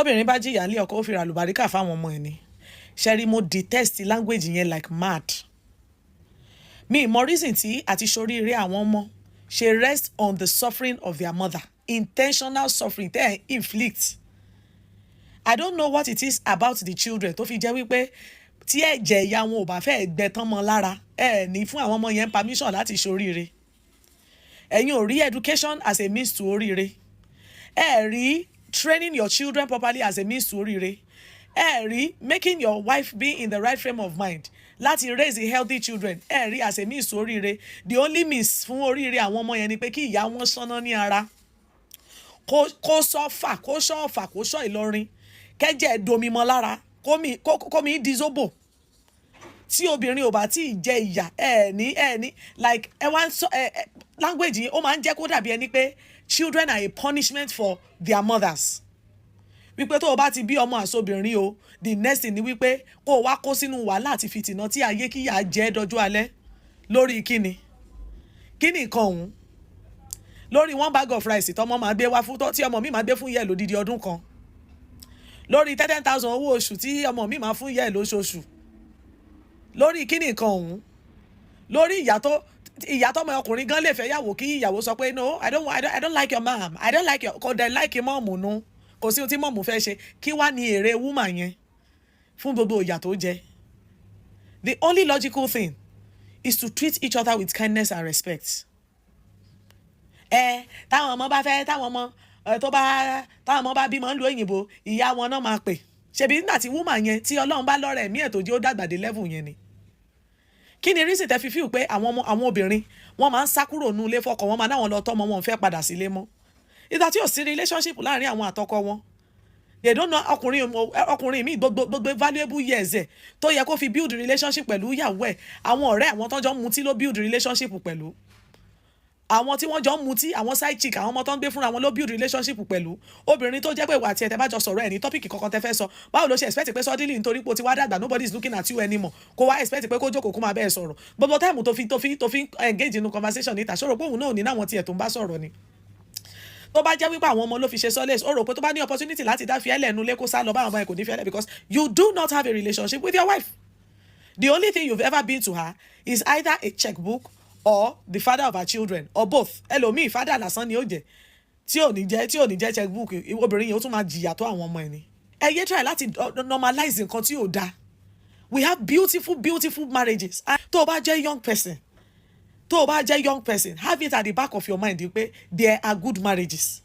Obìnrin bá jìyà nílé ọkọ, ó fi ràlùbáríkà fáwọn ọmọ ẹ̀ ni. Ṣẹ́rí, mo detest language yẹn like mad. Mi mọ reason tí àti ṣoríire àwọn ọmọ ṣe rest on the suffering of their mother, intentional suffering tẹ́ ẹ̀ inflict. I don't know what it is about the children tó fi jẹ́ wípé tí ẹ̀jẹ̀ ìyá wọn ò bá fẹ́ gbẹ tán mọ́ lára, ẹ̀ ní fún àwọn ọmọ yẹn permission láti ṣoríire. Ẹ̀yin ò rí education as a means to oríire, ẹ̀ rí training your children properly as a means to oríire, ẹ̀ rí making your wife be in the right frame of mind láti raise the healthy children, ẹ̀ rí as a means to oríire. The only means fún oríire àwọn ọmọ yẹn ni pé kí ìyá wọn ṣáná ní ara, kó sọ́fà, kó ṣọ́ọ̀fà, kó ṣọ́ Ìlọrin, kẹ́jẹ́ domi mọ́ lára, kó mi di zobo. Tí obìnrin ò bá tí ì jẹ ìyà, ẹ ní like ẹ wá ń sọ ẹ language yìí, ó máa ń jẹ́ kó dàbí ẹni pé children are a punishment for their mothers, wípé tó o bá ti bí ọmọ àsobìnrin o, the next thing ni wípé kó o wá kó sínú wàhálà àti fìtìnà tí ayé kíyà jẹ́ dọjú alẹ́. Lórí kíni? Kíni nǹkan ọ̀hún? Lórí one bag of rice tọmọ máa gbé wá fún, tí ọmọ mi máa gbé fún yẹ lódidi ọdún kan, lórí 10,000 owó oṣù tí ọmọ mi máa fún yẹ lóṣooṣù, lórí kíni nǹkan ọ̀hún? Lórí ìyá tọmọ ọkùnrin gan lè fẹ́ yàwó, kí ìyàwó sọ pé, "No, I don't like your mom, I don't like your," kò dẹ̀ like mum nu, kò sí ohun tí mum fẹ́ ṣe. Kí wá ní èrè woman yẹn fún gbogbo ìyà tó jẹ? The only logical thing is to treat each other with kindness and respect. Ẹ táwọn ọmọ bá fẹ́, táwọn ọmọ ẹ tó bá, táwọn ọmọ bá bímọ ń lu òyìnbó, ìyá wọn náà máa pè. Ṣebí nígbà tí woman yẹn, tí Ọlọ́run bá lọ́rẹ̀ ẹ̀mí ẹ̀ tó jẹ́ ó dàgbà dé level yẹn ni, kí ni reason tẹ́ fi feel pé àwọn ọmọ, àwọn obìnrin, wọ́n máa ń sá kúrò nínú ilé fọ́kọ wọn, máa náwọn lọ tọ́mọ, wọn fẹ́ padà sílé mọ́? Ìgbà tí ò sí relationship láàrin àwọn àtọkọ wọn, they don't know. Ọkùnrin mi, gbogbo valuable years ẹ̀ tó yẹ kó fi build relationship pẹ̀lú ìyàwó ẹ̀, àwọn ọ̀rẹ́ àwọn tó jọ ń mutí ló build relationship pẹ̀lú. Àwọn tí wọ́n jọ ń mutí, àwọn side chick, àwọn ọmọ tó ń gbé fúnra wọn ló build relationship pẹ̀lú. Obìnrin tó jẹ́ pé ìwà àti ẹ̀ tẹ́ bá jọ sọ̀rọ̀, ẹ̀ ní topic kankan tẹ́ fẹ́ sọ, báwo ló ṣe expect pé suddenly, nítorí pé o ti wá dàgbà, nobody is looking at you anymore, kó wá expect pé kó jókòó, kó máa bẹ́ẹ̀ sọ̀rọ̀? Gbogbo time tó fi engage in conversation níta, ṣòro pé òun náà ò ní náwọn tiẹ̀ tó ń bá sọ̀rọ̀ ni? Tó bá jẹ́ wípé àwọn ọmọ ló fi ṣe solace, ó rò pé tó bá ní opportunity láti dá fiẹ́lẹ̀ nu lé, kó sá lọ báwọn ọmọ ẹ̀, kò ní fiẹ́lẹ̀, because you do not have a relationship with your wife. The only thing you've ever been to her is either a checkbook or the father of her children or both. Ẹlòmíì, father lásán ni ó jẹ́, tí ò ní jẹ́ checkbook. Obìnrin yẹn, ó tún máa jìyà tó àwọn ọmọ ẹ̀ ni. Ẹ yé try láti normalize nǹkan tí ò dáa. We have beautiful, beautiful marriages. Tó o bá jẹ́ young person, tó o bá jẹ́ young person, have it at the back of your mind pé there are good marriages.